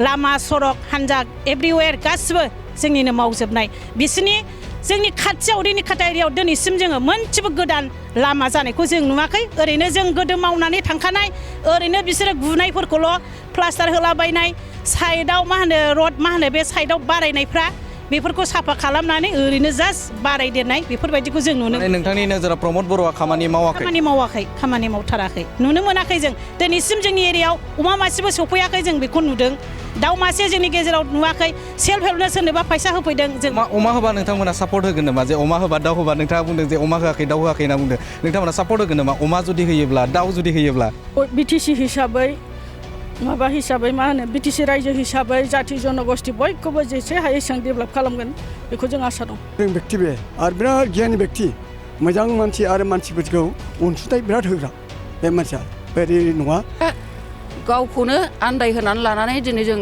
लामा सरक हान्जा एभ्रिवेयर गासिबो जोंनिनो मावजोबनाय बिसोरनि जोंनि खाथियाव रिनिकाटा एरियायाव दिनैसिम जोङो मोनसेबो गोदान लामा जानायखौ जों नुवाखै ओरैनो जों गोदो मावनानै थांखानाय ओरैनो बिसोरो गुनायफोरखौल' प्लास्टार होलाबायनाय साइडआव मा होनो रड मा होनो बे साइडआव बारायनायफ्रा बेफोरखौ साफा खालामनानै ओरैनो जास्ट बारायदेरनाय बेफोरबायदिखौ जों नुनो नोंथांनि नोजोराव प्रमद बर'आ खामानि मावाखै खामानि मावथाराखै नुनो मोनाखै जों दिनैसिम जोंनि एरियायाव अमा मासेबो सफैयाखै जों बेखौ नुदों दाउ मासे जोंनि गेजेराव नुवाखै सेल्फ हेल्पनो सोरनोबा फैसा होफैदों जों अमा होबा नोंथांमोना सापर्ट होगोन नामा जे अमा होबा दाउ होबा नोंथाङा बुंदों जे अमा होआखै दाउ होआखै होनना बुंदों नोंथांमोना सापर्ट होगोन नामा अमा जुदि होयोब्ला दाउ जुदि होयोब्ला बिटिसि हिसाबै माबा हिसाबै मा होनो बिटिसि रायजो हिसाबै जाथि जनगोष्ठी बयखौबो जेसे हायो एसेबां डेभेलप खालामगोन बेखौ जों आसा दं जों व्यक्ति बे आरो बिराद गियानि व्यक्ति मोजां मानसि आरो मानसिफोरखौ अनसुंथाइ बिराद होग्रा बे मानसिया बेबायदि नङा गावखौनो आन्दायहोनानै लानानै दिनै जों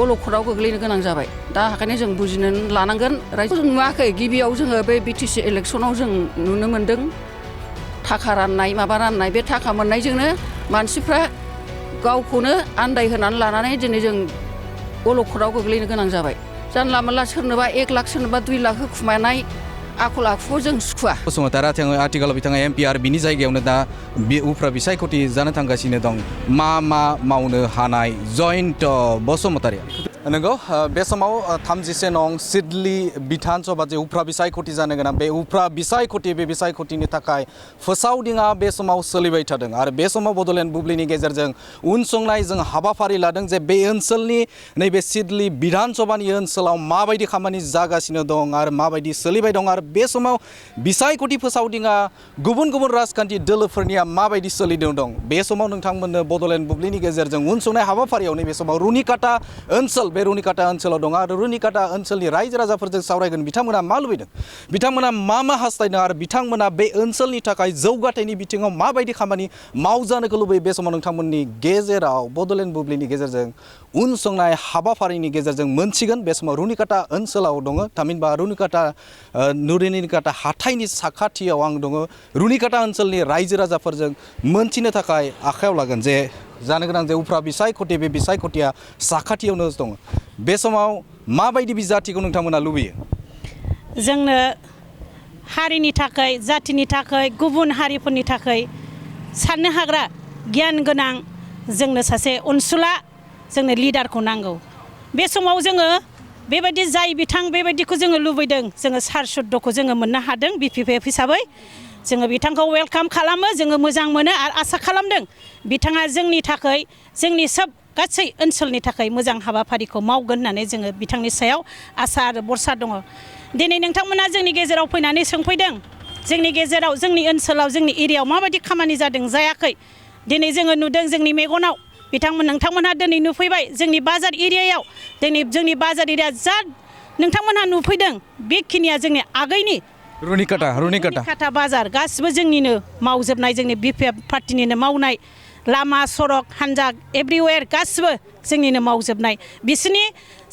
अलखदाव गोग्लैनो गोनां जाबाय दा ओंखायनो जों बुजिनो लानांगोन रायजो नुवाखै गिबियाव जोङो बे बिटिसि इलेक्सनाव जों नुनो मोन्दों थाखा राननाय माबा राननाय बे थाखा मोननायजोंनो मानसिफ्रा गावखौनो आन्दायहोनानै लानानै दिनै जों अलखदाव गोग्लैनो गोनां जाबाय जानला मोनला सोरनोबा 1 लाख सोरनोबा 2 लाख होखुमानाय आखल आखुखौ जों सुखुवा बसुमतारी आथिखालाव बिथाङा एमपि आरो बिनि जायगायावनो दा उफ्रा बिसायख'थि जानो थांगासिनो दं मा मावनो हानाय जयन्त बसुमतारी नंगौ बे समाव 37 नं सिडली बिधानसभा जे उफ्रा बिसायख'थि जानो गोनां बे उफ्रा बिसायख'थि बे बिसायख'थिनि थाखाय फोसावदिङा बे समाव सोलिबाय थादों आरो बे समाव बड'लेण्ड बुब्लिनि गेजेरजों उनसंनाय जों हाबाफारि लादों जे बे ओनसोलनि नैबे सिडली बिधानसभानि ओनसोलाव माबायदि खामानि जागासिनो दं आरो माबायदि सोलिबाय दं आरो बे समाव बिसायख'थि फोसावदिङा गुबुन गुबुन राजखान्थि दोलोफोरनिया माबायदि सोलिदों दं बे समाव नोंथांमोननो बड'लेण्ड बुब्लिनि गेजेरजों उनसंनाय हाबाफारियाव नैबे समाव रुनिकाटा ओनसोल बे रुनिकाटा ओनसोलाव दङ आरो रुनिकाटा ओनसोलनि रायजो राजाफोरजों सावरायगोन बिथांमोना मा लुबैदों बिथांमोना मा हास्थायदों आरो बिथांमोना बे ओनसोलनि थाखाय जौगाथायनि बिथिङाव माबायदि खामानि मावजानोखौ लुबैयो बे समाव नोंथांमोननि गेजेराव बड'लेण्ड बुब्लिनि गेजेरजों उनसंनाय हाबाफारिनि गेजेरजों मोनसिगोन बे समाव रुनिकाटा ओनसोलाव दङ थामहिनबा रुनिकाटा हाथाइनि साखाथियाव आं दङ रुनिकाटा ओनसोलनि रायजो राजाफोरजों मोनथिनो थाखाय आखायाव लागोन जे जानो गोनां जे उफ्रा बिसायख'थि बे बिसायख'थिया साखाथियावनो दङ बे समाव माबायदि बिजाथिखौ नोंथांमोना लुबैयो जोंनो हारिनि थाखाय जाथिनि थाखाय गुबुन हारिफोरनि थाखाय साननो हाग्रा गियान गोनां जोंनो सासे अनसुला जोंनो लिडारखौ नांगौ बे समाव जोङो बेबायदि जाय बिथां बेबायदिखौ जोङो लुबैदों जोङो सार सुद्दखौ जोङो मोननो हादों बिपिपिएफ हिसाबै जोङो बिथांखौ वेलकाम खालामो जोङो मोजां मोनो आरो आसा खालामदों बिथाङा जोंनि थाखाय जोंनि सब गासै ओनसोलनि थाखाय मोजां हाबाफारिखौ मावगोन होननानै जोङो बिथांनि सायाव आसा आरो भरसा दङ दिनै नोंथांमोना जोंनि गेजेराव फैनानै सोंफैदों जोंनि गेजेराव जोंनि ओनसोलाव जोंनि एरियायाव माबायदि खामानि जादों जायाखै दिनै जोङो नुदों जोंनि मेगनाव नोंथांमोनहा दिनै नुफैबाय जोंनि बाजार एरियायाव जोंनि बाजार एरिया जा नोंथांमोनहा नुफैदों बेखिनिया जोंनि आगैनि रुनिकाटा बाजार गासिबो जोंनिनो मावजोबनाय जोंनि बिपिएफ पार्टिनिनो मावनाय लामा सरक हान्जा एभ्रिवेयर गासिबो जोंनिनो मावजोबनाय बिसोरनि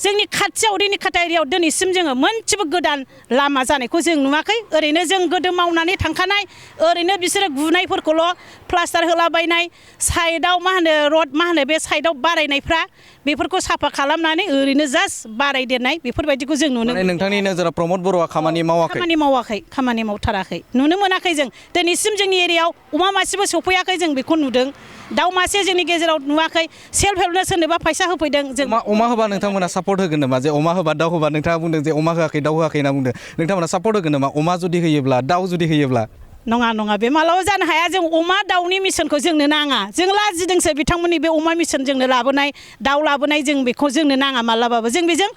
जोंनि खाथियाव रिनिकाटा एरियायाव दिनैसिम जोङो मोनसेबो गोदान लामा जानायखौ जों नुवाखै ओरैनो जों गोदो मावनानै थांखानाय ओरैनो बिसोरो गुनायफोरखौल' प्लास्टार होलाबायनाय साइडआव मा होनो रड मा होनो बे साइडआव बारायनायफ्रा बेफोरखौ साफा खालामनानै ओरैनो जास्ट बारायदेरनाय बेफोरबायदिखौ जों नुनो नोंथांनि नोजोराव प्रमद बर'आ खामानि मावथाराखै नुनो मोनाखै जों दिनैसिम जोंनि एरियायाव अमा मासेबो सफैयाखै जों बेखौ नुदों दाउ मासे जोंनि गेजेराव नुवाखै सेल्फ हेल्पनो सोरनोबा फैसा होफैदों जों अमा होबा नोंथांमोना सापर्ट होगोन नामा जे अमा होबा दाउ होबा नोंथाङा बुंदों जे अमा होआखै दाउ होआखै होनना बुंदों नोंथांमोना सापर्ट होगोन नामा अमा जुदि होयोब्ला दाउ जुदि होयोब्ला नङा बे मालाबा जानो हाया जों अमा दाउनि मिसनखौ जोंनो नाङा जों लाजिदोंसो बिथांमोननि बे अमा मिसन जोंनो लाबोनाय दाउ लाबोनाय जों बेखौ जोंनो नाङा मालाबाबो जों बेजों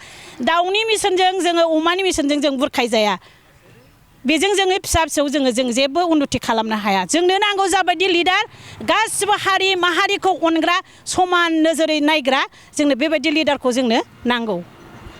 दाउनि मिसनजों जोङो अमानि मिसनजों जों बुरखाय जाया बेजों जोङो फिसा फिसौ जों जेबो उन्नति खालामनो हाया जोंनो नांगौ जाबायदि लिडार गासिबो हारि माहारिखौ अनग्रा समान नोजोरै नायग्रा जोंनो बेबायदि लिडारखौ जोंनो नांगौ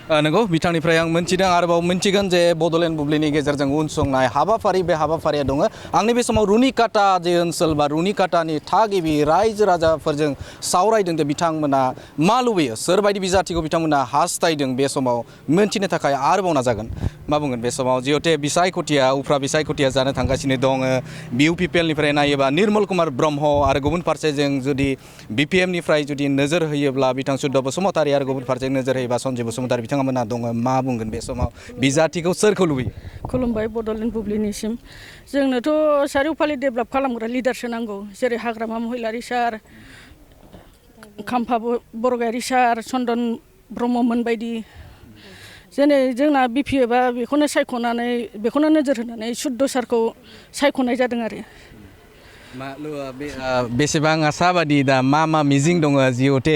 नंगौ बिथांनिफ्राय आं मोनथिदों आरोबाव मोनथिगोन जे बड'लेण्ड बुब्लिनि गेजेरजों उनसंनाय हाबाफारि बे हाबाफारिया दङ आंनि बे समाव रुनिकाटा जे ओनसोल बा रुनिकाटानि थागिबि रायजो राजाफोरजों सावरायदों जे बिथांमोना मा लुबैयो सोरबायदि बिजाथिखौ बिथांमोना हास्थायदों बे समाव मोनथिनो थाखाय आरोबाव नाजागोन मा बुंगोन बे समाव जिहेतु बिसायख'थिया उफ्रा बिसायख'थिया जानो थांगासिनो दङ BUPPLनिफ्राय नायोबा निर्मल कुमार ब्रह्म आरो गुबुन फारसेजों जुदि BPMनिफ्राय जुदि नोजोर होयोब्ला बिथां सुद्ध बसुमतारी आरो गुबुन फारसे नोजोर होयोबा सन्जय बसुमतारी बिथांमोना दङ मा बुंगोन बे समाव बिजाथिखौ सोरखौ लुबैयो खुलुमबाय बड'लेण्ड बुब्लिनिसिम जोंनोथ' चारिय'फाले डेभेलप खालामग्रा लिडारसो नांगौ जेरै हाग्रामा महिलारि सार खाम्फा बरगयारि सार चन्दन ब्रह्ममोन बायदि जेरै जोंना BPA बा बेखौनो सायख'नानै बेखौनो नोजोर होनानै सुद्ध सारखौ सायख'नाय जादों आरो बेसेबां आसाबादि दा मा मिजिं दङ जिहेतु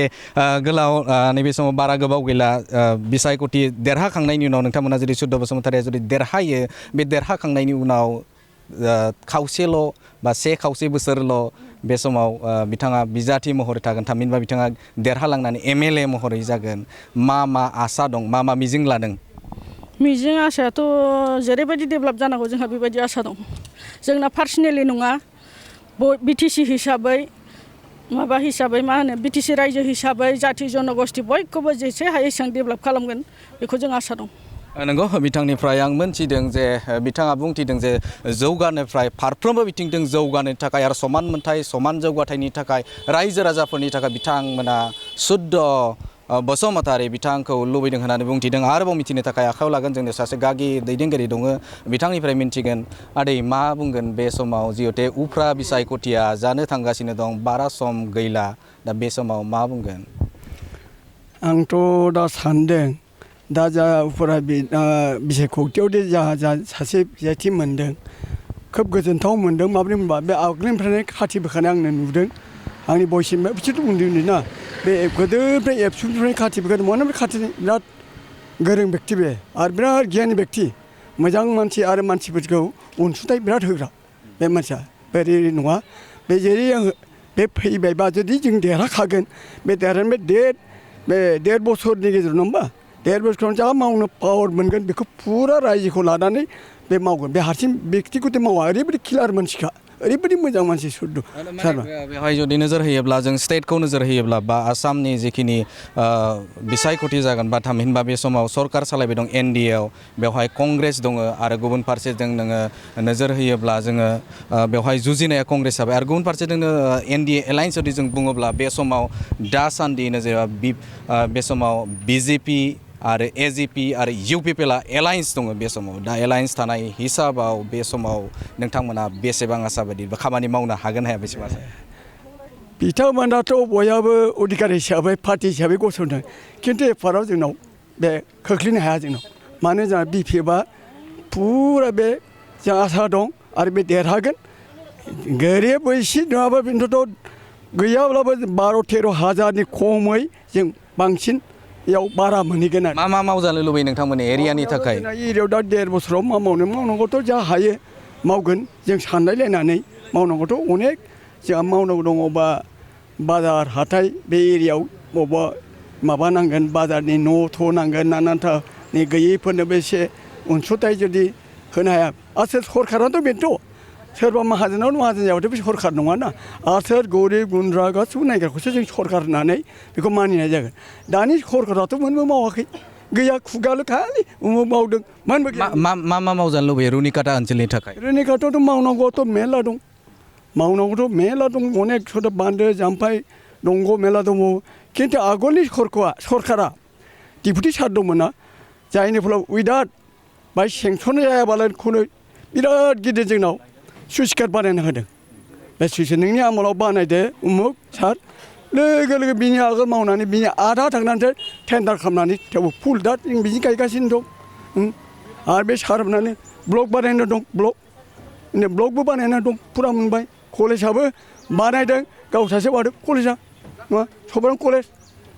गोलाव नैबे समाव बारा गोबाव गैला बिसायख'थि देरहाखांनायनि उनाव नोंथांमोना जुदि सुद्ध बसुमतारिया जुदि देरहायो बे देरहाखांनायनि उनाव खावसेल' बा खावसे बोसोरल' बे समाव बिथाङा बिजाथि महरै थागोन थामहिनबा बिथाङा देरहालांनानै MLA महरै जागोन मा आसा दं मा मिजिं लादों मिजिं आसायाथ' जेरैबायदि डेभेलप जानांगौ जोंहा बेबायदि आसा दं जोंना पार्सनेलि नङा BTC हिसाबै माबा हिसाबै मा होनो BTC रायजो हिसाबै जाथि जनगोष्ठी बयखौबो जेसे हायो एसेबां डेभेलप खालामगोन बेखौ जों आसा दं नंगौ बिथांनिफ्राय आं मोनथिदों जे बिथाङा बुंथिदों जे जौगानोफ्राय फारफ्रोमबो बिथिंजों जौगानो थाखाय आरो समान मोनथाय समान जौगाथायनि थाखाय रायजो राजाफोरनि थाखाय बिथांमोना सुद्ध बसुमतारी बिथांखौ लुबैदों होननानै बुंथिदों आरोबाव मिथिनो थाखाय आखायाव लागोन जोंनो सासे गागि दैदेनगिरि दङ बिथांनिफ्राय मिन्थिगोन आदै मा बुंगोन बे समाव जिहेतु उफ्रा बिसायख'थिया जानो थांगासिनो दं बारा सम गैला दा बे समाव मा बुंगोन आंथ' दा सान्दों दा जा उफ्रा बिसायख'थियाव दे जा सासे बिजाथि मोन्दों खोब गोजोनथाव मोन्दों माबोरै होनबा बे आगोलनिफ्रायनो खाथि बोखानाय आंनो नुदों आंनि बयससिम बिसोरथ' उन्दै ना बे गोदोनिफ्राय एबसुनिफ्राय खाथि बोखादों मानो बे खाथि बिराद गोरों बेक्ति बे आरो बिराद गियानि बेक्ति मोजां मानसि आरो मानसिफोरखौ अनसुंथाइ बिराद होग्रा बे मानसिया बेबायदि नङा बे जेरै आङो बे फैबायबा जुदि जों देरहाखागोन बे देरहानाय बे देर बोसोरनि गेजेराव नङा होमबा देर बोसोराव जा मावनो पावार मोनगोन बेखौ फुरा रायजोखौ लानानै बे मावगोन बे हारसिं बेक्तिगत मावा ओरैबायदि किलार मानसिखा ओरैबायदि मोजां मानसि सुद्ध बेवहाय जुदि नोजोर होयोब्ला जों स्टेटखौ नोजोर होयोब्ला बा आसामनि जिखिनि बिसायख'थि जागोन बा थामहिनबा बे समाव सरकार सालायबाय दं NDAआव बेवहाय कंग्रेस दङ आरो गुबुन फारसेजों नोङो नोजोर होयोब्ला जोङो बेवहाय जुजिनाया कंग्रेस जाबाय आरो गुबुन फारसेजों NDA एलायन्स जुदि जों बुङोब्ला बे समाव दासान्दि जेनेबा बे समाव BJP आरो AGP आरो UPPLआ एलायन्स दङ बे समाव दा एलायन्स थानाय हिसाबाव बे समाव नोंथांमोना बेसेबां आसाबादि बा खामानि मावनो हागोन हाया बेसेबां आसा बिथांमोनाथ' बयहाबो अधिकार हिसाबै पार्टि हिसाबै गसंदों खिन्थु एफाराव जोंनाव बे खोख्लैनो हाया जोंनाव मानो जोंहा BPFआ फुरा बे जों आसा दं आरो बे देरहागोन गोरिब एसे नङाबा बेनोथ' गैयाब्लाबो 12-13 हाजारनि खमै जों बांसिन याव बारा मोनहैगोन आरो मा मावजानो लुबैयो नोंथांमोननि एरियानि थाखाय एरियायाव दा 1.5 बोसोराव मा मावनांगौथ' जा हायो मावगोन जों सानलायलायनानै मावनांगौथ' अनेक जोंहा मावनांगौ दङ बा बाजार हाथाय बे एरियायाव बबेबा माबा नांगोन बाजारनि न' नांगोन नानानथानि गैयैफोरनोबो एसे अनसुंथाइ जुदि होनो हाया आसोल सरकाराथ' बेनोथ' सोरबा माहाजोनाव माहाजोन जाबाथ' बे सरकार नङाना आसोल गरिब गुन्द्रा गासैबो नायग्राखौसो जों सरकार होननानै बेखौ मानिनाय जागोन दानि सरकाराथ' मोनबो मावाखै गैया खुगाल' खालि उमुक मावदों मा मावजानो लुबैयो रुनिकाटा ओनसोलनि थाखाय रुनिकाटाथ' मावनांगौआथ' मेरला दं अनेक बान्दो जाम्फै दंग मेरला दङ खिन्थु आगोलनि सरकारा डिपुटि सार दंमोन ना जायनि फलाव उइदाउट बाय सेंसन जायाबालाय खुनु बिराद गिदिर जोंनाव सुइस गेट बानायना होदों बे सुइस नोंनि आमोलाव बानायदो उमुक सार लोगो बिनि आगोल मावनानै बिनि आधा थांनानैसो टेन्डार खालामनानै थेवबो फुल दा जों बिदि गायगासिनो दं आरो बे सार होननानै ब्लक बानायना दं ब्लकबो बानायना दं फुरा मोनबाय कलेजाबो बानायदों गाव सासे बादों कलेजा नङा सबां कलेज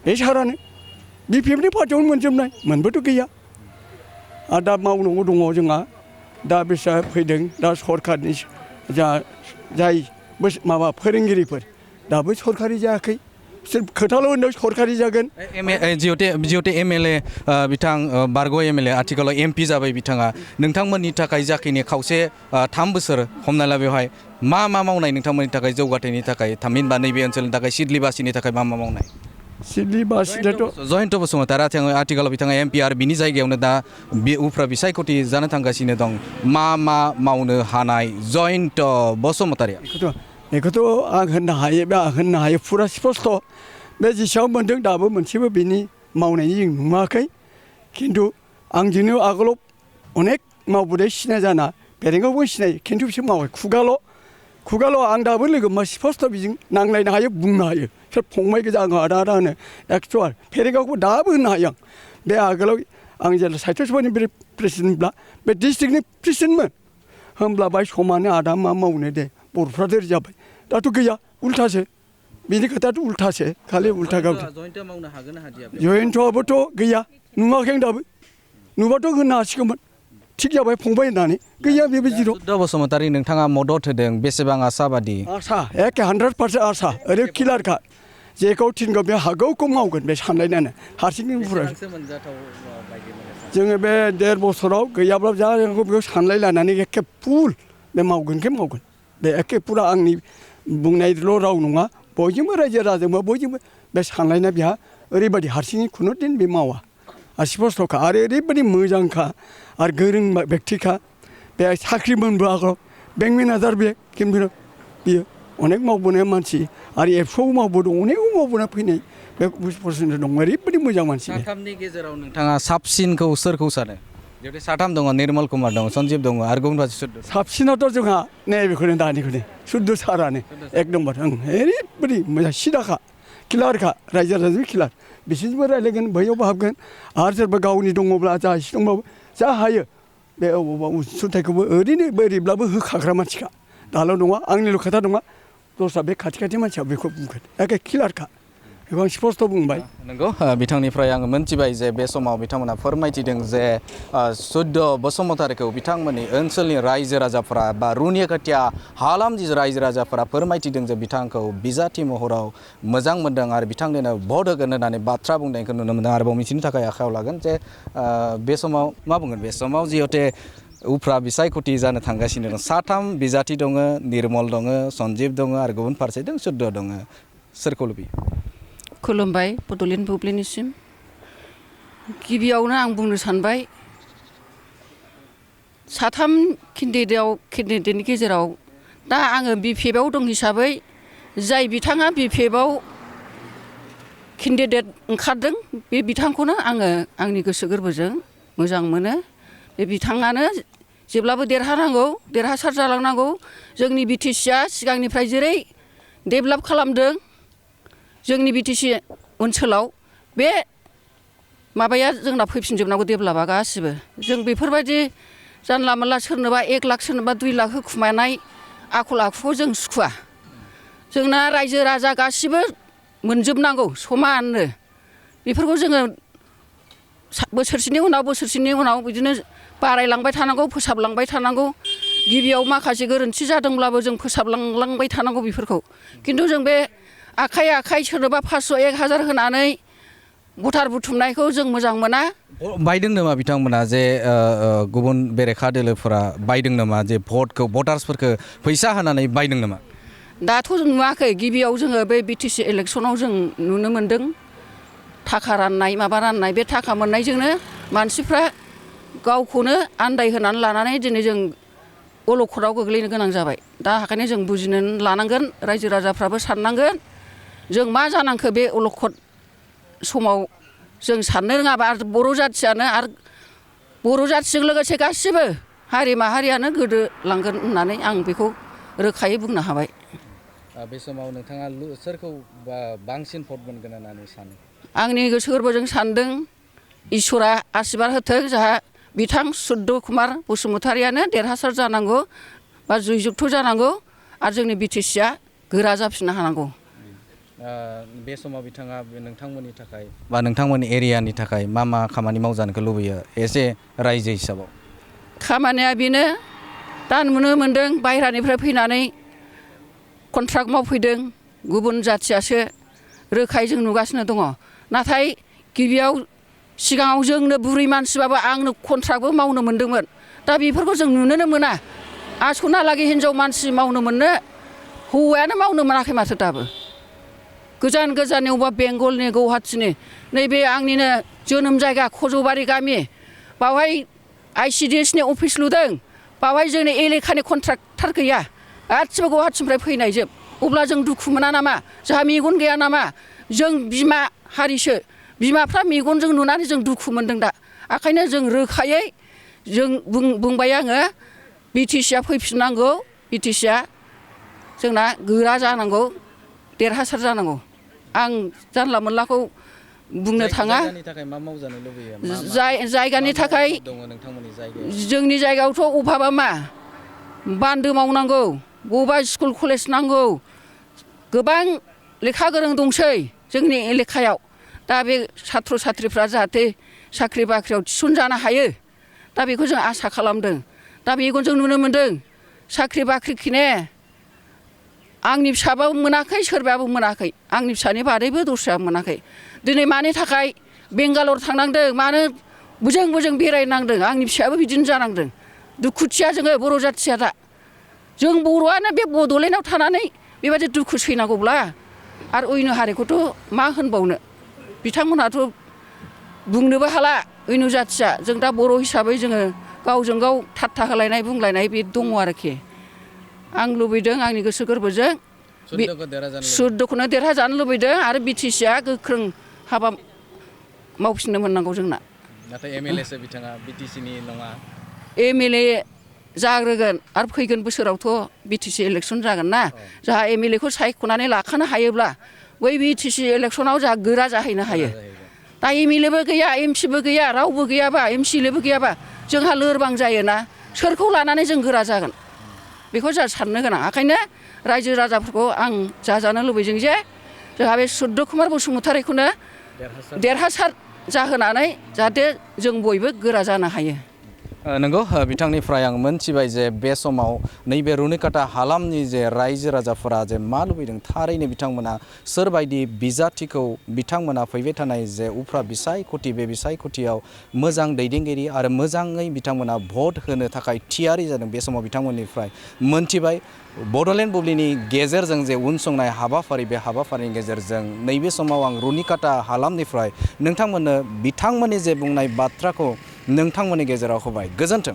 बे सारानो BPFनि पार्टियावनो मोनजोबनाय मोनबोथ' गैया आरो दा मावनांगौ दङ जोंहा दा बेसा फैदों दा सरकारनि जाय माबा फोरोंगिरिफोर दाबो सरकारि जायाखै खोथाल' होनदों सरकारि जागोन जिहेतु MLA बिथां बारग' MLA आथिखालाव MP जाबाय बिथाङा नोंथांमोननि थाखाय जाखिनि खावसे 3 बोसोर हमना ला बेवहाय मा मावनाय नोंथांमोननि थाखाय जौगाथायनि थाखाय थामहिनबा नैबे ओनसोलनि थाखाय सिडलिबासिनि थाखाय मा मावनाय जयन्त बसुमतारी आथिखालाव बिथाङा MPR बिनि जायगायावनो दा उफ्रा बिसायख'थि जानो थांगासिनो दं मा मावनो हानाय जयन्त बसुमतारिया बेखौथ' आं होननो हायो फुरा स्पस्ट' बे जेसेबां मोन्दों दाबो मोनसेबो बिनि मावनायनि जों नुवाखै खिन्थु आंजोंनो आगोलाव अनेक मावबोदों सिनाय जाना बेरेंगावबो सिनायो खिन्थु बिसोर मावाखै खुगाल' आं दाबो लोगो मा स्पस्ट' बिजों नांलायनो हायो बुंनो हायो सोर फंबाय गोजा आङो आदा होनो 100 फेरेंगावखौ दाबो होननो हायो आं बे आगोलाव आं जेब्ला साहित्य सभानि प्रेसिडेन्टब्ला बे डिस्ट्रिक्टनि प्रेसिडेन्टमोन होमब्ला बाय समानो आदा मा मावनो दे बर'फ्रा देर जाबाय दाथ' गैया उल्थासो बिनि खोथायाथ' उल्थासो खालि उल्था गावदों जयन्तआबोथ' गैया नुवाखै आं दाबो नुबाथ' होननो हासिगौमोन थिग जाबाय फंबाय होननानै गैया बेबो जिर' बसुमतारी नोंथाङा मदद होदों बेसेबां आसाबादि एखे 100% आसा ओरै किलारखा जेखौ थिनगौ बे हागौखौ मावगोन बे सानलायनानै हारसिंनि बुरा जोङो बे 1.5 बोसोराव गैयाब्लाबो जा बेखौ सानलाय लानानै एखे फुल बे मावगोन बे एखे फुरा आंनि बुंनायल' राव नङा बयजोंबो रायजो राजाजोंबो बयजोंबो बे सानलायनाय बेहा ओरैबायदि हारसिङै खुनु दिन बे मावा स्पस्थ'खा आरो ओरैबायदि मोजांखा आरो गोरों बेक्तिखा बे साख्रि मोनबोआखै बेंक मेनेजार बे खिन्थु बियो अनेक मावबोनाय मानसि आरो एबसुआव मावबोदों अनेक मावबोना फैनाय बे बुस्थु दं ओरैबायदि मोजां मानसि साथामनि गेजेराव नोंथाङा साबसिनखौ सोरखौ सानो जेरै 3 दङ निर्मल कुमार दङ सन्जीब दङ आरो गुबुन फारसे साबसिनाथ' जोंहा नैबेखौनो दानिखौनो सुद्द सारानो एक नम्बर ओरैबायदि मोजां सिदाखा किलारखा रायजो राजाजों किलार बिसोरजोंबो रायज्लायगोन बैयावबो हाबगोन आरो सोरबा गावनि दङब्ला जा एसे दंबाबो जा हायो बे अबावबा अनसुंथाइखौबो ओरैब्लाबो होखाग्रा मानसिखा दाल' नङा आंनिल' खोथा नङा दस्रा बे खाथि मानसिया बेखौ बुंगोन एखे किलारखा बेखौ आं स्पस्ट' बुंबाय नंगौ बिथांनिफ्राय आङो मोनथिबाय जे बे समाव बिथांमोना फोरमायथिदों जे सुद्द बसुमतारीखौ बिथांमोननि ओनसोलनि रायजो राजाफोरा बा रुनियाखाथिया हालामनि रायजो राजाफोरा फोरमायथिदों जे बिथांखौ बिजाथि महराव मोजां मोनदों आरो बिथांनो भट होगोन होननानै बाथ्रा बुंनायखौ नुनो मोनदों आरोबाव मिथिनो थाखाय आखायाव लागोन जे बे समाव मा बुंगोन बे समाव जिहेतु उफ्रा बिसायख'थि जानो थांगासिनो दं 3 बिजाथि दङ निर्मल दङ सन्जीब दङ आरो गुबुन फारसे दं सुद्द दङ सोरखौ लुबैयो खुलुमबाय बड'लेण्ड बुब्लिनिसिम गिबियावनो आं बुंनो सानबाय 3 केन्डिडेटनि गेजेराव दा आङो BPFआव दं हिसाबै जाय बिथाङा BPFआव केन्डिडेट ओंखारदों बे बिथांखौनो आङो आंनि गोसो गोरबोजों मोजां मोनो बे बिथाङानो जेब्लाबो देरहानांगौ देरहासार जालांनांगौ जोंनि BTCआ सिगांनिफ्राय जेरै डेभेलप खालामदों जोंनि BTC ओनसोलाव बे माबाया जोंना फैफिनजोबनांगौ डेभेलपआ गासिबो जों बेफोरबायदि जानला मोनला सोरनोबा 1 लाख सोरनोबा 2 लाख होखुमानाय आखल आखुखौ जों सुखुवा जोंना रायजो राजा गासिबो मोनजोबनांगौ समाननो बेफोरखौ जोङो बोसोरसेनि उनाव बिदिनो बारायलांबाय थानांगौ फोसाबलांबाय थानांगौ गिबियाव माखासे गोरोन्थि जादोंब्लाबो जों फोसाबलांबाय थानांगौ बेफोरखौ खिन्थु जों बे आखाइ सोरनोबा 500 1000 होनानै भटार बुथुमनायखौ जों मोजां मोना बायदों नामा बिथांमोना जे गुबुन बेरेखा दोलोफोरा बायदों नामा जे भटार्सफोरखौ फैसा होनानै बायदों नामा दाथ' जों नुवाखै गिबियाव जोङो बे BTC इलेक्सनाव जों नुनो मोन्दों थाखा राननाय माबा राननाय बे थाखा मोननायजोंनो मानसिफ्रा गावखौनो आन्दायहोनानै लानानै दिनै जों अलखदाव गोग्लैनो गोनां जाबाय दा ओंखायनो जों बुजिनो लानांगोन रायजो राजाफ्राबो साननांगोन जों मा जानांखो बे अलखद समाव जों साननो रोङाबा आरो बर' जाथियानो आरो बर' जाथिजों लोगोसे गासिबो हारि माहारियानो गोदोलांगोन होननानै आं बेखौ रोखायै बुंनो हाबाय बे समाव नोंथाङा सोरखौ बांसिन भट मोनगोन होननानै सानो आंनि गोसो गोरबोजों सानदों इसोरा आशीर्बाद होथों जोंहा बिथां सुद्द कुमार बसुमतारियानो देरहासार जानांगौ बा जयजुक्त जानांगौ आरो जोंनि BTCआ गोरा जाफिननो हानांगौ बे समाव बिथाङा नोंथांमोननि थाखाय बा नोंथांमोननि एरियानि थाखाय मा खामानि मावजानोखौ लुबैयो एसे रायजो हिसाबाव खामानिया बेनो दा नुनो मोन्दों बाहेरानिफ्राय फैनानै कन्ट्राक्ट मावफैदों गुबुन जाथियासो रोखायै जों नुगासिनो दङ नाथाय गिबियाव सिगाङाव जोंनो बुरै मानसिबाबो आंनो कन्ट्राक्टबो मावनो मोन्दोंमोन दा बेफोरखौ जों नुनोनो मोना आसनालागै हिनजाव मानसि मावनो मोननो हौवायानो मावनो मोनाखै माथो दाबो गोजान गोजाननि अबेबा बेंगलनि गुवाहाटिनि नैबे आंनिनो जोनोम जायगा खज'बारि गामि बावहाय ICDSनि अफिस लुदों बावहाय जोंनि एलेखानि कन्ट्राक्टर गैया गासिबो गुवाहाटिनिफ्राय फैनायजोब अब्ला जों दुखु मोना नामा जोंहा मेगन गैया नामा जों बिमा हारिसो बिमाफ्रा मेगनजों नुनानै जों दुखु मोनदों दा ओंखायनो जों रोखायै जों बुंबाय आङो BTCआ फैफिननांगौ BTCआ जोंना गोरा जानांगौ देरहासार जानांगौ आं जानला मोनलाखौ बुंनो थाङा जायगानि थाखाय जोंनि जायगायावथ' अभाबा मा बान्दो मावनांगौ बबेबा स्कुल कलेज नांगौ गोबां लेखा गोरों दंसै जोंनि एलेखायाव दा बे साथ्र साथ्रिफ्रा जाहाथे साख्रि बाख्रियाव थिसनजानो हायो दा बेखौ जों आसा खालामदों दा मेगनजों नुनो मोन्दों साख्रि बाख्रि खिने आंनि फिसाबाबो मोनाखै सोरबाबो मोनाखै आंनि फिसानि बादैबो दस्रायाबो मोनाखै दिनै मानि थाखाय बेंगालर थांनांदों मानो बोजों बोजों बेरायनांदों आंनि फिसायाबो बिदिनो जानांदों दुखुथिया जोङो बर' जाथिया दा जों बर'आनो बे बड'लेण्डआव थानानै बेबायदि दुखु सैनांगौब्ला आरो अयन' हारिखौथ' मा होनबावनो बिथांमोनहाथ' बुंनोबो हाला अयन' जाथिया जों दा बर' हिसाबै जोङो गावजों गाव थाट्टा होलायनाय बुंलायनाय बे दङ आरोखि आं लुबैदों आंनि गोसो गोरबोजों सुद्दखौनो देरहाजानो लुबैदों आरो BTCआ गोख्रों हाबा मावफिननो मोननांगौ जोंना नाथाय MLAसो बिथाङा BTCनि नङा MLA जाग्रोगोन आरो फैगोन बोसोरावथ' BTC इलेक्सन जागोन ना जोंहा MLAखौ सायख'नानै लाखानो हायोब्ला बै BTC इलेक्सनाव जोंहा गोरा जाहैनो हायो दा MLAबो गैया MPबो गैया रावबो गैयाबा MCLAबो गैयाबा जोंहा लोरबां जायोना सोरखौ लानानै जों गोरा जागोन बेखौ जों साननो गोनां ओंखायनो रायजो राजाफोरखौ आं जाजानो लुबैदों जे जोंहा बे सुद्द कुमार बसुमतारीखौनो देरहासार जाहोनानै जाहाथे जों बयबो गोरा जानो हायो नंगौ बिथांनिफ्राय आं मोनथिबाय जे बे समाव नैबे रुनिकाटा हालामनि जे रायजो राजाफोरा जे मा लुबैदों थारैनो बिथांमोना सोरबायदि बिजाथिखौ बिथांमोना फैबाय थानाय जे उफ्रा बिसायख'थि बे बिसायख'थियाव मोजां दैदेनगिरि आरो मोजाङै बिथांमोना भट होनो थाखाय थियारि जादों बे समाव बिथांमोननिफ्राय मोनथिबाय बड'लेण्ड बुब्लिनि गेजेरजों जे उनसंनाय हाबाफारि बे हाबाफारिनि गेजेरजों नैबे समाव आं रुनिकाटा हालामनिफ्राय नोंथांमोननो बिथांमोननि जे बुंनाय बाथ्राखौ नोंथांमोननि गेजेराव होबाय गोजोन्थों।